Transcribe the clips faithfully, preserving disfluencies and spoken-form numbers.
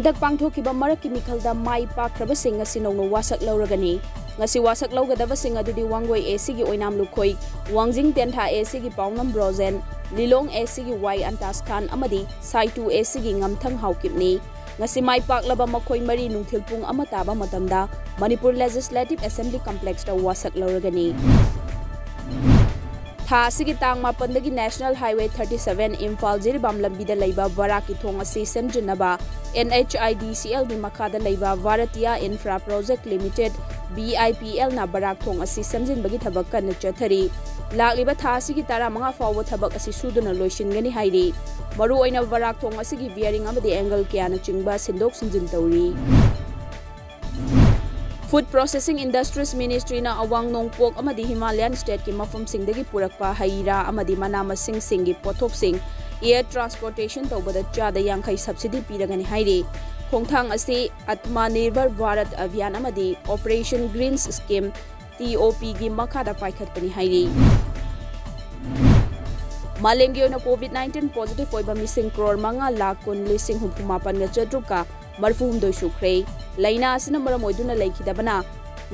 ꯍꯟꯗꯛ ꯄꯥꯡꯊꯣꯛꯈꯤꯕ ꯃꯔꯛꯀꯤ ꯃꯤꯈꯜꯗ ꯃꯥꯏ ꯄꯥꯛꯈ꯭ꯔꯕꯁꯤꯡ ꯉꯁꯤ ꯅꯧꯅ ꯋꯥꯁꯛ ꯂꯧꯔꯒꯅꯤ꯫ ꯉꯁꯤ ꯋꯥꯁꯛ ꯂꯧꯒꯗꯕꯁꯤꯡ ꯑꯗꯨꯗꯤ ꯋꯥꯡꯒꯣꯏ A Cꯒꯤ ꯑꯣꯏꯅꯥꯝ ꯂꯨꯈꯣꯏ, ꯋꯥꯡꯖꯤꯡ ꯇꯦꯟꯊꯥ A Cꯒꯤ ꯄꯥꯎꯅꯝ Brojen, Lilong A Cꯒꯤ Y ꯑꯟꯇꯥꯁ ꯈꯥꯟ ꯑꯃꯗꯤ ꯁꯥꯏꯇꯨ A Cꯒꯤ ꯉꯝꯊꯪ ꯍꯥꯎꯀꯤꯞꯅꯤ꯫ ꯉꯁꯤ ꯃꯥꯏ ꯄꯥꯛꯂꯕ ꯃꯈꯣꯏ ꯃꯔꯤ ꯅꯨꯡꯊꯤꯜ ꯄꯨꯡ ꯑꯃ ꯇꯥꯕ ꯃꯇꯝꯗ ꯃꯅꯤꯄꯨꯔ Legislative Assembly Complexꯇ ꯋꯥꯁꯛ ꯂꯧꯔꯒꯅꯤ꯫ ꯊꯥ ꯑꯁꯤꯒꯤ ꯇꯥꯡ ꯃꯥꯄꯟꯗꯒꯤ National Highway thirty seven Imphal Jiribam ꯂꯝꯕꯤꯗ ꯂꯩꯕ ꯕꯔꯥꯛꯀꯤ ꯊꯣꯡ ꯑꯁꯤ ꯁꯦꯝꯖꯤꯟꯅꯕ N H I D C Lꯒꯤ ꯃꯈꯥꯗ ꯂꯩꯕ Bharatiya Infra Project Limited, B I P Lꯅ ꯕꯔꯥꯛ ꯊꯣꯡ ꯑꯁꯤ ꯁꯦꯝꯖꯤꯟꯕꯒꯤ ꯊꯕꯛ ꯀꯟꯅ ꯆꯠꯊꯔꯤ꯫ ꯂꯥꯛꯂꯤꯕ ꯊꯥ ꯑꯁꯤꯒꯤ ꯇꯔꯥꯃꯉꯥ ꯐꯥꯎꯕ ꯊꯕꯛ ꯑꯁꯤ ꯁꯨꯗꯨꯅ ꯂꯣꯏꯁꯤꯟꯒꯅꯤ ꯍꯥꯏꯔꯤ꯫ ꯃꯔꯨꯑꯣꯏꯅ ꯕꯔꯥꯛ ꯊꯣꯡ ꯑꯁꯤꯒꯤ bearing ꯑꯃꯗꯤ angle ꯀꯌꯥꯅꯆꯤꯡꯕ ꯁꯤꯟꯗꯣꯛ ꯁꯤꯟꯖꯤꯟ ꯇꯧꯔꯤ꯫ Food Processing Industries Ministryꯅ ꯑꯋꯥꯡ ꯅꯣꯡꯄꯣꯛ ꯑꯃꯗꯤ Himalayan stateꯀꯤ ꯃꯐꯝꯁꯤꯡꯗꯒꯤ ꯄꯨꯔꯛꯄ ꯍꯩ ꯔꯥ ꯑꯃꯗꯤ ꯃꯅꯥ ꯃꯁꯤꯡꯁꯤꯡꯒꯤ ꯄꯣꯠꯊꯣꯛꯁꯤꯡ air transportation ꯇꯧꯕꯗ ꯆꯥꯗ ꯌꯥꯡꯈꯩ subsidy ꯄꯤꯔꯒꯅꯤ ꯍꯥꯏꯔꯤ꯫ ꯈꯣꯡꯊꯥꯡ ꯑꯁꯤ Atmanirbhar Bharat Abhiyan ꯑꯃꯗꯤ Operation Greens Scheme, T O Pꯒꯤ ꯃꯈꯥꯗ ꯄꯥꯏꯈꯠꯄꯅꯤ ꯍꯥꯏꯔꯤ꯫ ꯃꯥꯂꯦꯝꯒꯤ ꯑꯣꯏꯅ COVID nineteen positive ꯑꯣꯏꯕ ꯃꯤꯁꯤꯡ ꯀ꯭ꯔꯣꯔ ꯃꯉꯥ ꯂꯥꯈ ꯀꯨꯟ ꯂꯤꯁꯤꯡ ꯍꯨꯝꯐꯨ ꯃꯥꯄꯟꯒ ꯆꯥꯇ꯭ꯔꯨꯛꯀ ꯃꯔꯤꯐꯨ ꯍꯨꯝꯗꯣꯏ ꯁꯨꯈ꯭ꯔꯦ꯫ ꯂꯥꯏꯅꯥ ꯑꯁꯤꯅ ꯃꯔꯝ ꯑꯣꯏꯗꯨꯅ ꯂꯩꯈꯤꯗꯕꯅ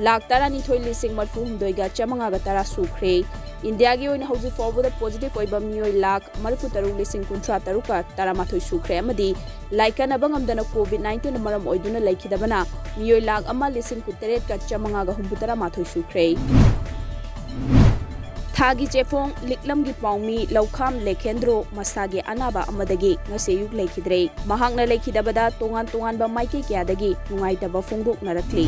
ꯂꯥꯈ ꯇꯔꯥꯅꯤꯊꯣꯏ ꯂꯤꯁꯤꯡ ꯃꯔꯤꯐꯨ ꯍꯨꯝꯗꯣꯏꯒ ꯆꯥꯃꯉꯥꯒ ꯇꯔꯥ ꯁꯨꯈ꯭ꯔꯦ꯫ ꯏꯟꯗꯤꯌꯥꯒꯤ ꯑꯣꯏꯅ ꯍꯧꯖꯤꯛ ꯐꯥꯎꯕꯗ positive ꯑꯣꯏꯕ ꯃꯤꯑꯣꯏ ꯂꯥꯈ ꯃꯔꯤꯐꯨ ꯇꯔꯨꯛ ꯂꯤꯁꯤꯡ ꯀꯨꯟꯊ꯭ꯔꯥ ꯇꯔꯨꯛꯀ ꯇꯔꯥꯃꯥꯊꯣꯏ ꯁꯨꯈ꯭ꯔꯦ ꯑꯃꯗꯤ ꯂꯥꯏꯀꯠꯅꯕ ꯉꯝꯗꯅ COVID nineteenꯅ ꯃꯔꯝ ꯑꯣꯏꯗꯨꯅ ꯂꯩꯈꯤꯗꯕꯅ ꯃꯤꯑꯣꯏ ꯂꯥꯈ ꯑꯃ ꯂꯤꯁꯤꯡ ꯀꯨꯟꯇꯔꯦꯠꯀ ꯆꯥꯃꯉꯥꯒ ꯍꯨꯝꯐꯨꯇꯔꯥ ꯃꯥꯊꯣꯏ ꯁꯨꯈ꯭ꯔꯦ꯫ ꯊꯥꯒꯤ ꯆꯦꯐꯣꯡ, ꯂꯤꯛꯂꯝꯒꯤ ꯄꯥꯎꯃꯤ, ꯂꯧꯈꯥꯝ ꯂꯦꯈꯦꯟꯗ꯭ꯔꯣ ꯃꯁꯥꯒꯤ ꯑꯅꯥꯕ ꯑꯃꯗꯒꯤ ꯉꯁꯤ ꯑꯌꯨꯛ ꯂꯩꯈꯤꯗ꯭ꯔꯦ꯫ ꯃꯍꯥꯛꯅ ꯂꯩꯈꯤꯗꯕꯗ ꯇꯣꯉꯥꯟ ꯇꯣꯉꯥꯟꯕ ꯃꯥꯏꯀꯩ ꯀꯌꯥꯗꯒꯤ ꯅꯨꯡꯉꯥꯏꯇꯕ ꯐꯣꯡꯗꯣꯛꯅꯔꯛꯂꯤ꯫